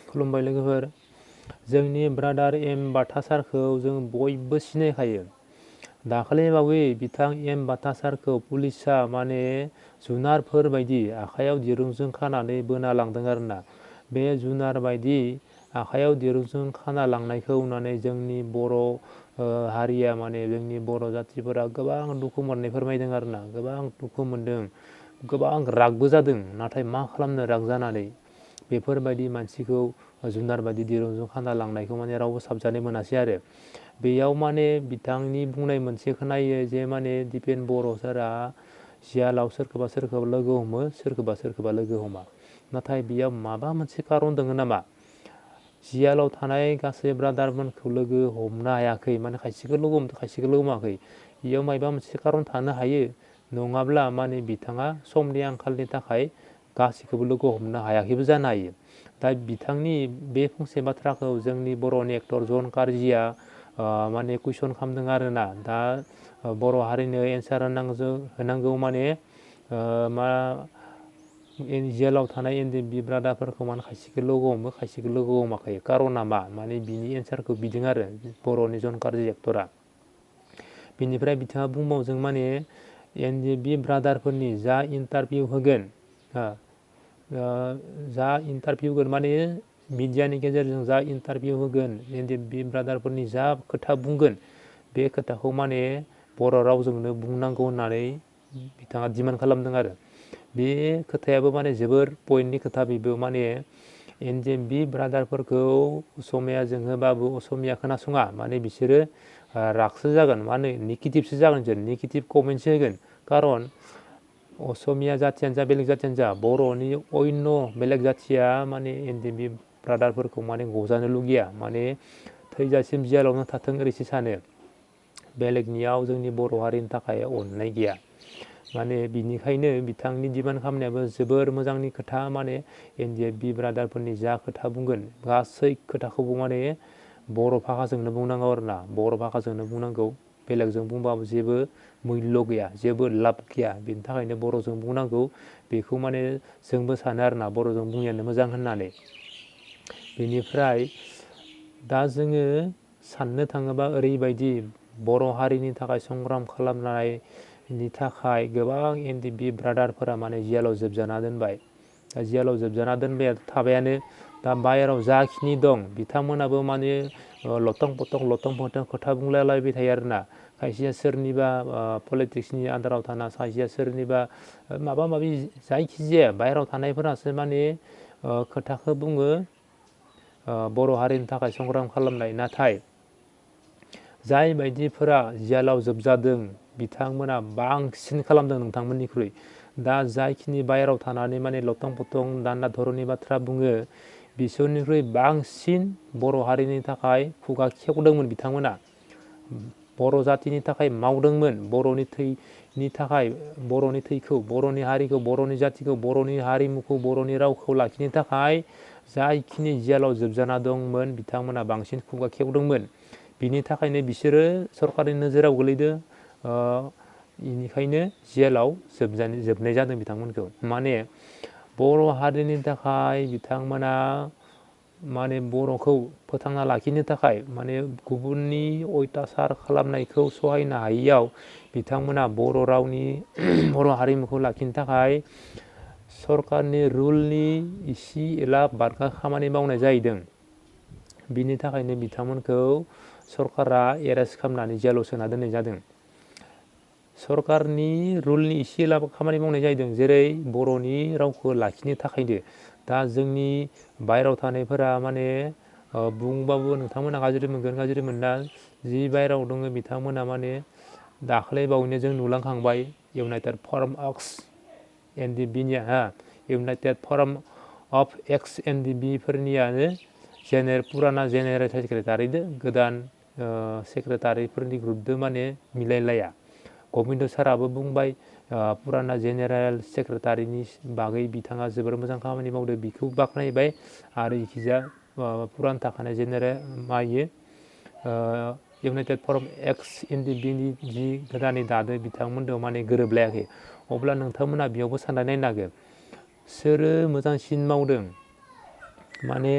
खुलुमबाय लोगोफोर जोंनि ब्रादार एम बाथा सारखौ जों बयबो सिनायखायो दाखालि बावै बिथां एम बाथा सारखौ पुलिसा माने जुनारफोर बायदि आखायाव दिरुंजों खानानै बोना लांदों आरोना बे जुनार बायदि आखायाव दिरुंजों खाना लांनायखौ नुनानै जोंनि बर' हारिया माने जोंनि बर' जातिफोरा गोबां दुखु मोननाय फोरमायदों आरोना गोबां दुखु मोनदों गोबां रागबो जादों नाथाय मा खालामनो राग जानानै बेफोरबायदि मानसिखौ जुनार बायदि दिरुंजों खाना लांनायखौ माने रावबो साबजानाय मोनासै आरो बेयाव माने बिथांनि बुंनाय मोनसे खोनायो जे माने दिपेन बर'फोरा जियालाव सोरखौबा लोगो हमो सोरखौबा लोगो हमा नाथाय बेयाव माबा मोनसे खारन दङ नामा जियालाव थानाय गासै ब्रादारमोनखौ लोगो हमनो हायाखै माने खायसेखौ लोगो हमदों खायसेखौ लोगो हमाखै बेयाव माबा मोनसे खारन थानो हायो नङाब्ला माने बिथाङा समनि आंखालनि थाखाय गासैखौबो लोगो हमनो हायाखैबो जानो हायो दा बिथांनि बे फंसे बाथ्राखौ जोंनि बर'नि एक्टर जन कारजिया माने कुइसन खालामदों आरोना दा बर' हारिनो एन्सार होनांगौ माने मा जेलाव थानाय ndfb ब्रादारफोरखौ माने खायसेखौ लोगो हमो खायसेखौ लोगो हमाखै कारना मा माने बिनि एन्सारखौ बिदों आरो बर'नि जन कारजि एक्टरा बिनिफ्राय बिथाङा बुंबावदों माने ndfb ब्रादारफोरनि जा इन्टारभिउ होगोन माने मिडियानि गेजेरजों जा इन्टारभिउ होगोन ndfb ब्रादारफोरनि जा खोथा बुंगोन बे खोथाखौ माने बर' रावजोंनो बुंनांगौ होननानै बिथाङा डिमान्ड खालामदों आरो बे खोथायाबो माने जोबोर पइन्टनि खोथा बेबो माने ndfb ब्रादारफोरखौ असमियाजों होबाबो असमिया खोनासङा माने बिसोरो रागसो जागोन माने नेगेटिभसो जागोन बिसोर नेगेटिभ कमेन्टसो होगोन खारन असमिया जाथियानो जा बेलेग जाथियानो जा बर'नि अन्य बेलेग जाथिया माने ndfb ब्रादारफोरखौ माने गजानो लुगैया माने थैजासिम जेलावनो थाथों ओरैसो सानो बेलेगनियाव जोंनि बर' हारिनि थाखाय अननाय गैया माने बिनिखायनो बिथांनि डिमान्ड खालामनायाबो जोबोर मोजांनि खोथा माने ndfb ब्रादारफोरनि जा खोथा बुंगोन गासै खोथाखौबो माने बर' भाषाजोंनो बुंनांगौ आरोना बर' भाषाजोंनो बुंनांगौ बेलेगजों बुंबाबो जेबो मुल्य गैया जेबो लाब गैया बेनि थाखायनो बर'जों बुंनांगौ बेखौ माने जोंबो सानो आरोना बर'जों बुंनायानो मोजां होननानै बेनिफ्राय दा जोङो साननो थाङोबा ओरैबायदि बर' हारिनि थाखाय संग्राम खालामनायनि थाखाय गोबां ndfb ब्रादारफोरा माने जेलाव जोबजाना दोनबाय दा जेलाव जोबजाना दोनबाय थाबायानो दा बाहेराव जाखिनि दं बिथांमोनाबो माने लथं फथं खोथा बुंलायलायबाय थायो आरोना खायसेया सोरनिबा पलिटिक्सनि आन्दाराव थाना खायसेया सोरनिबा माबा माबि जायखिजाया बाहेराव थानायफोरासो माने खोथाखौ बुङो बर' हारिनि थाखाय संग्राम खालामनाय नाथाय जाय बायदिफोरा जेलाव जोबजादों बिथांमोना बांसिन खालामदों नोंथांमोननिख्रुइ दा जायखिनि बाहेराव थानानै माने लथं फथं दान्दा धरननि बाथ्रा बुङो बिसोरनिख्रुइ बांसिन बर' हारिनि थाखाय खुगा खेवदोंमोन बिथांमोना बर' जातिनि थाखाय मावदोंमोन बर'नि थैनि थाखाय बर'नि थैखौ बर'नि हारिखौ बर'नि जातिखौ बर'नि हारिमुखौ बर'नि रावखौ लाखिनो थाखाय जायखिनि जेलाव जोबजाना दंमोन बिथांमोना बांसिन खुगा खेवदोंमोन बिनि थाखायनो बिसोरो सरकारनि नोजोराव गोलैदों बेनिखायनो जेलाव जोबनाय जादों बिथांमोनखौ माने बर' हारिनि थाखाय बिथांमोना माने बर'खौ फोथांना लाखिनो थाखाय माने गुबुननि अयथासार खालामनायखौ सहायनो हायियाव बिथांमोना बर' रावनि बर' हारिमुखौ लाखिनो थाखाय सरकारनि रुलनि इसे एला बारगा खामानि मावनाय जाहैदों बिनि थाखायनो बिथांमोनखौ सरकारा एरेस्ट खालामनानै जेलाव सोना दोननाय जादों सरकारनि रुलनि इसे एला खामानि मावनाय जाहैदों जेरै बर'नि रावखौ लाखिनो थाखायनो दा जोंनि बायहेरायाव थानायफोरा माने बुंबाबो नोंथांमोना गाज्रि मोनगोन गाज्रि मोनना जि बायहेरायाव दङ बिथांमोना माने दाख्लै बावैनो जों नुलांखांबाय इउनाइटेड फराम अफ ndfbनिया united front of ex ndfb फोरनियानो पुराना जेनेरेल सेक्रेटारिजों गोदान सेक्रेटारिफोरनि ग्रुपजों माने मिलायलाया गबिन्द साराबो बुंबाय पुराना जेनेरेल सेक्रेटारिनि बागै बिथाङा जोबोर मोजां खामानि मावदों बिखौ बाख्नायबाय आरो इखिजा पुरान थाखानाय जेनेरेल मायो इउनाइटेड फराम एक्स ndfbनि जि गोदानै दादो बिथांमोनजों माने गोरोबलायाखै अब्ला नोंथांमोना बेयावबो साननानै नायनांगोन सोरो मोजांसिन मावदों माने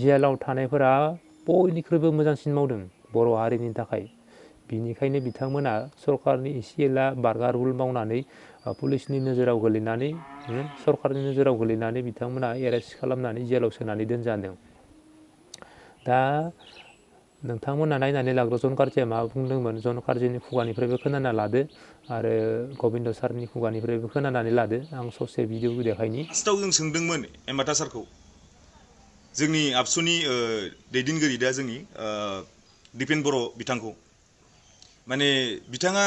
जेलाव थानायफोरा बयनिख्रुइबो मोजांसिन मावदों बर' हारिनि थाखाय बिनिखायनो बिथांमोना सरकारनि एसे एला बारगा रुल मावनानै पुलिसनि नोजोराव गोलैनानै सरकारनि नोजोराव गोलैनानै बिथांमोना एरेस्ट खालामनानै जेलाव सोनानै दोनजादों दा नोंथांमोना नायनानै लाग्रो जन कार्जिया मा बुंदोंमोन जन कार्जिनि खुगानिफ्रायबो खोनाना लादो आरो गबिन्द सारनि खुगानिफ्रायबो खोनानानै लादो आं ससे भिडिअ देखायनि फार्स्टआव जों सोंदोंमोन बाथा सारखौ जोंनि आबसुनि दैदेनगिरि दा जोंनि दिपेन बर' बिथांखौ माने बिथाङा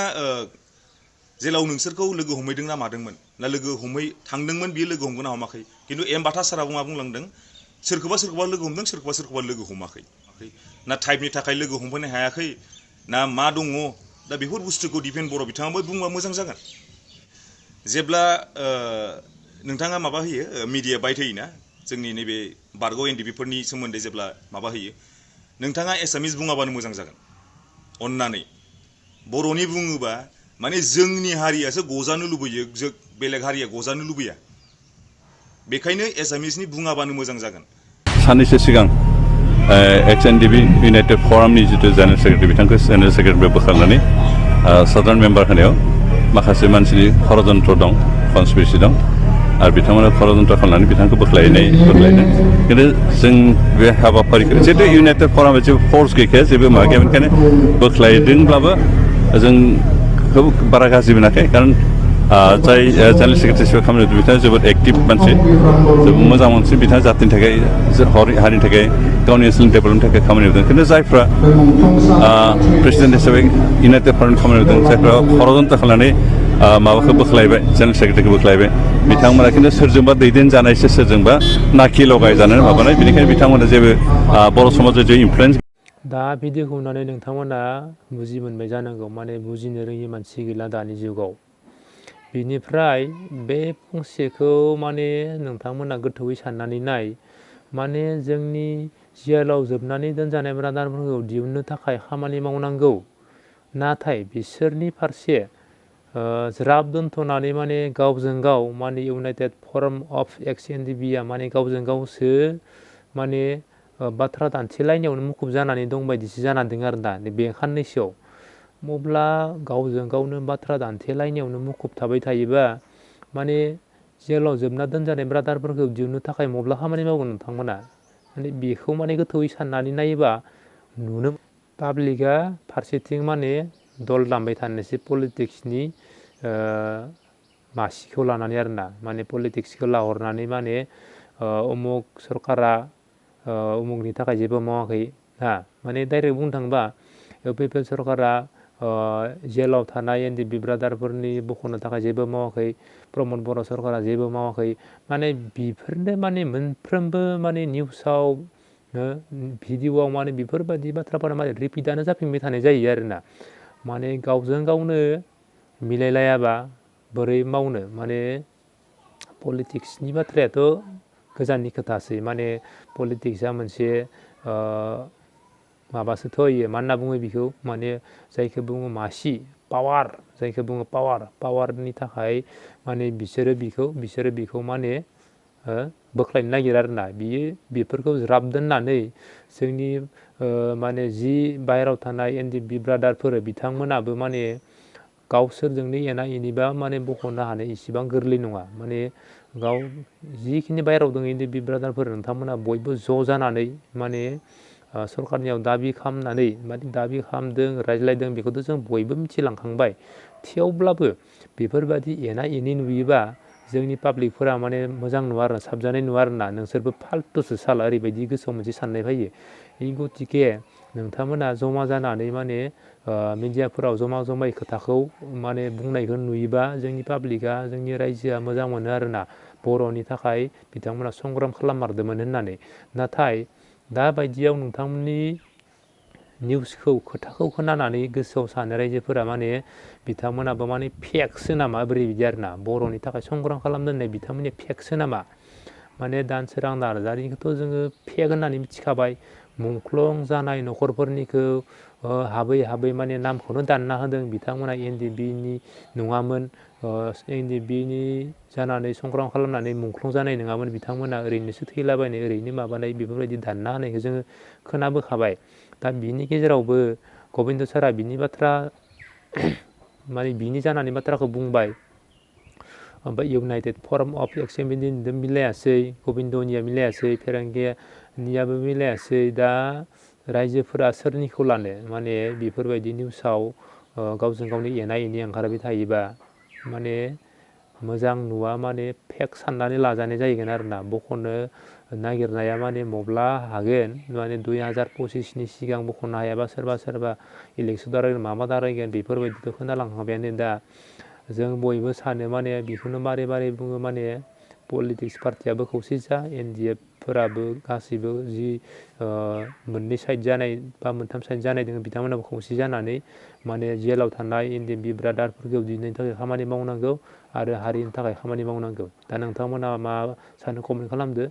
जेलाव नोंसोरखौ लोगो हमहैदों ना मादोंमोन ना लोगो हमहै थांदोंमोन बियो लोगो हमगोन ना हमाखै खिन्थु बाथा साराबो मा बुंलांदों सोरखौबा लोगो हमदों सोरखौबा लोगो हमाखै ना टाइपनि थाखाय लोगो हमफैनो हायाखै ना मा दङ दा बेफोर बुस्थुखौ दिपेन बर' बिथाङाबो बुंबा मोजां जागोन जेब्ला नोंथाङा माबा होयो मिडिया बाइट होयोना जोंनि नैबे बारग' एनडिबिफोरनि सोमोन्दै जेब्ला माबा होयो नोंथाङा एसामिस बुङाबानो मोजां जागोन अन्नानै बर'नि बुङोबा माने जोंनि हारियासो गजानो लुबैयो बेलेग हारिया गजानो लुबैया बेखायनो एसामिसनि बुङाबानो मोजां जागोन साननैसो सिगां एक्स एनडिबि इउनाइटेड फरामनि जितु जेनेरेल सेक्रेटारि बिथांखौ जेनेरेल सेक्रेटारि बोखारनानै साधारन मेम्बार होनायाव माखासे मानसिनि षड़यन्त्र दं कनस्पिरेसि दं आरो बिथांमोना षड़यन्त्र खालामनानै बिथांखौ बोख्लायनाय खिन्थु जों बे हाबाफारिखौ जिहेतु इउनाइटेड फरामा जेबो फर्स गैखाया जेबो माबा गैया बेनिखायनो बोख्लायदोंब्लाबो जों खोब बारा गाज्रि मोनाखै खारन जाय जेनेरेल सेक्रेटारि हिसाबै खामानि मावदों बिथाङा जोबोद एक्टिभ मानसि जोबोद मोजां मानसि बिथाङा जातिनि थाखाय हारिनि थाखाय गावनि ओनसोलनि डेभेलपनि थाखाय खामानि मावदों खिन्थु जायफ्रा प्रेसिडेन्ट हिसाबै इउनाइटेड फरामनि खामानि मावदों जायफ्रा षड़यन्त्र खालामनानै माबाखौ बोख्लायबाय जेनेरेल सेक्रेटारिखौ बोख्लायबाय बिथांमोना खिन्थु सोरजोंबा दैदेनजानायसो सोरजोंबा नाखि लगायजानानै माबानाय बेनिखायनो बिथांमोना जेबो बर' समाजाव जे इनफ्लुयेन्स दा भिडिअखौ नुनानै नोंथांमोना बुजि मोनबाय जानांगौ माने बुजिनो रोङि मानसि गैला दानि जुगाव बिनिफ्राय बे फंसेखौ माने नोंथांमोना गोथौयै साननानै नाय माने जोंनि जेलाव जोबनानै दोनजानाय ब्रादारफोरखौ दिहुननो थाखाय खामानि मावनांगौ नाथाय बिसोरनि फारसे ज्राब दोनथ'नानै माने गावजों गाव माने इउनाइटेड फराम अफ एक्स एनडिबिआ माने गावजों गावसो माने बाथ्रा दान्थेलायनायावनो मुखुब जानानै दं बायदिसो जाना दं आरो दा बे साननैसोआव अब्ला गावजों गावनो बाथ्रा दान्थेलायनायावनो मुखुब थाबाय थायोबा माने जेलाव जोबना दोनजानाय ब्रादारफोरखौ दिहुननो थाखाय मब्ला खामानि मावगोन नोंथांमोना माने बेखौ माने गोथौयै साननानै नायोबा नुनो पाब्लिकआ फारसेथिं माने दल दामबाय थानोसै पलिटिक्सनि मासिखौ लानानै आरोना माने पलिटिक्सखौ लाहरनानै माने उमुक सरकारा उमुकनि थाखाय जेबो मावाखै माने डाइरेक्ट बुंनो थाङोबा इउपिपिएल सरकारा जेलाव थानाय एनडिबि ब्रादारफोरनि बख'नो थाखाय जेबो मावाखै प्रमद बर' सरकारा जेबो मावाखै माने बेफोरनो माने मोनफ्रोमबो माने निउसाव भिडिअआव माने बेफोरबायदि बाथ्राफोरा माने रिपिटानो जाफिनबाय थानाय जायो आरोना माने गावजों गावनो मिलायलायाबा बोरै मावनो माने पलिटिक्सनि बाथ्रायाथ' गोजाननि खोथासै माने पलिटिक्सआ मोनसे माबासोथ' होयो मा होनना बुङो बेखौ माने जायखौ बुङो मासि पावार जायखौ बुङो पावारनि थाखाय माने बिसोरो बिखौ माने बोख्लायनो नागिरो आरोना बेफोरखौ ज्राब दोननानै जोंनि माने जि बाहेरायाव थानाय एनडिबि ब्रादारफोर बिथांमोनाबो माने गावसोरजोंनो एना एनिबा माने बख'नो हानाय इसेबां गोरलै नङा माने गाव जिखिनि बाहेरायाव दङ एनडिबि ब्रादारफोर नोंथांमोना बयबो ज' जानानै माने सरकारनियाव दाबि खालामदों रायज्लायदों बेखौथ' जों बयबो मिथिलांखांबाय थेवब्लाबो बेफोरबायदि एना एनि नुयोबा जोंनि पाब्लिकफोरा माने मोजां नुवा आरो साबजानाय नुवा आरोना नोंसोरबो फाल्थुसो साला ओरैबायदि गोसोआव मोनसे साननाय फैयो गतिके नोंथांमोना जमा जानानै माने मिडियाफोराव जमायै खोथाखौ माने बुंनायखौ नुयोबा जोंनि पाब्लिकआ जोंनि रायजोआ मोजां मोनो आरोना बर'नि थाखाय बिथांमोना संग्राम खालाममारदोंमोन होननानै नाथाय दा बायदियाव नोंथांमोननि निउसखौ खोथाखौ खोनानानै गोसोआव सानो रायजोफोरा माने बिथांमोनाबो माने फेकसो नामा बोरै बिदि आरोना बर'नि थाखाय संग्राम खालामदोंनाय बिथांमोननि फेकसो नामा माने दानसोरां नार्जारिखौथ' जोङो फेक होननानै मिथिखाबाय मुंख्लं जानाय न'खरफोरनिखौ हाबै माने नामखौनो दानना होदों बिथांमोना एनडिबिनि नङामोन NDBनि जानानै संक्राम खालामनानै मुंख्लं जानाय नङामोन बिथांमोना ओरैनोसो थैलाबायनाय ओरैनो माबानाय बेफोरबायदि दानना होनायखौ जोङो खोनाबोखाबाय दा बिनि गेजेरावबो गबिन्द सारा बिनि बाथ्रा माने बिनि जानानै बाथ्राखौ बुंबाय ओमफ्राय इउनाइटेड फर्म अफ एक्सेम्बलिजों मिलायासै गबिन्दनिया मिलायासै फेरेंगियानियाबो मिलायासै दा रायजोफोरा सोरनिखौ लानो माने बेफोरबायदि निउसाव गावजों गावनि एना एनि ओंखारबाय थायोबा माने मोजां नुवा माने फेक साननानै लाजानाय जाहैगोन आरोना बख'नो नागिरनाया माने मब्ला हागोन माने 2025नि सिगां बख'नो हायाबा सोरबा इलेक्सन दारायगोन माबा दारायगोन बेफोरबायदिथ' खोनालांखाबायानो दा जों बयबो सानो माने बेखौनो बारे बारे बुङो माने पलिटिक्स पार्टियाबो खौसे जा NDFफोराबो गासैबो जि मोननै साइड जानाय बा मोनथाम साइड जानाय दङ बिथांमोनाबो खौसे जानानै माने जेलाव थानाय NDFB ब्रादारफोरखौ दिनैनि थाखाय खामानि मावनांगौ आरो हारिनि थाखाय खामानि मावनांगौ दा नोंथांमोना मा सानो कमेन्ट खालामदो